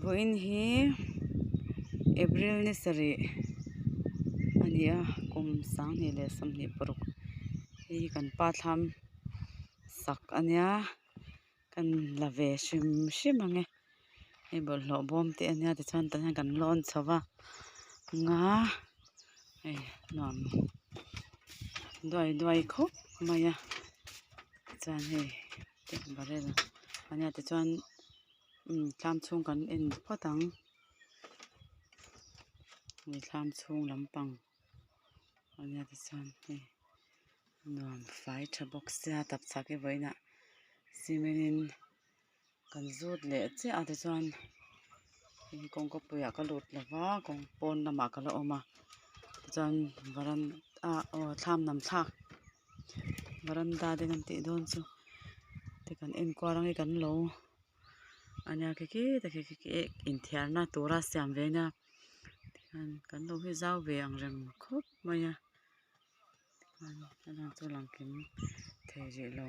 Vawiin hi April ni sarih a ni a kum sanghnih leh sawmhnih paruk hei hi kan pa thlam sak a nia kan la ve hrim hrim ang e hei bawlhhlawh bawm te a nia tichuan tah hian kan lawn chho va nga hei nuam duai duai khawp mai a chuan hei barrel a nia tichuan umm thlam chhung kan en phawt ang hei thlam chhung lampang a nia tichuan hei nuam fai tha bawk sia tapchhak hi vawiinah cement in kan zut leh chiah a tichuan hei kawngka puiah ka lut lo va kawng pawn lamah ka la awm a tichuan varanda aw thlam lam thlak varanda te kan tih dawn chu te kan en kual ang e kan lo a nia khi khi te khi khi inthiarna tura siam ve a nia tikhan kan lo hi zau ve ang reng khawp mai a tikhan a lang chu lang kim thei rih lo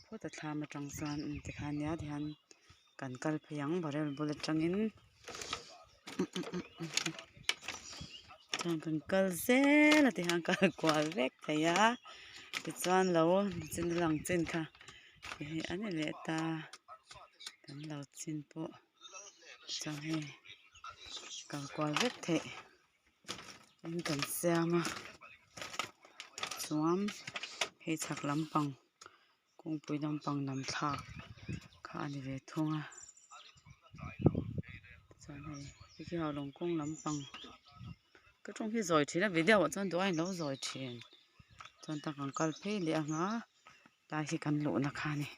phawt a thlam atang chuan tikhan nia tihian kan kal phei ang barrel bul atangin chuan kan kal zel a tihian kal kual vek thei a tichuan lo chin a lang chin kha hei a ni leh ta kan lo chin pawh chuan hei kal kual vek theih in kan siam a chuan hei chhak lampang kawngpui lampang lam thlak kha a ni ve thung a chuan hei hei khi haulawng kawng lampang ka tawng hi zawi thin a video ah chuan duh aiin lo zawi thin chuan tak an kal phei leh ang a tlai hi kan luhna kha a ni.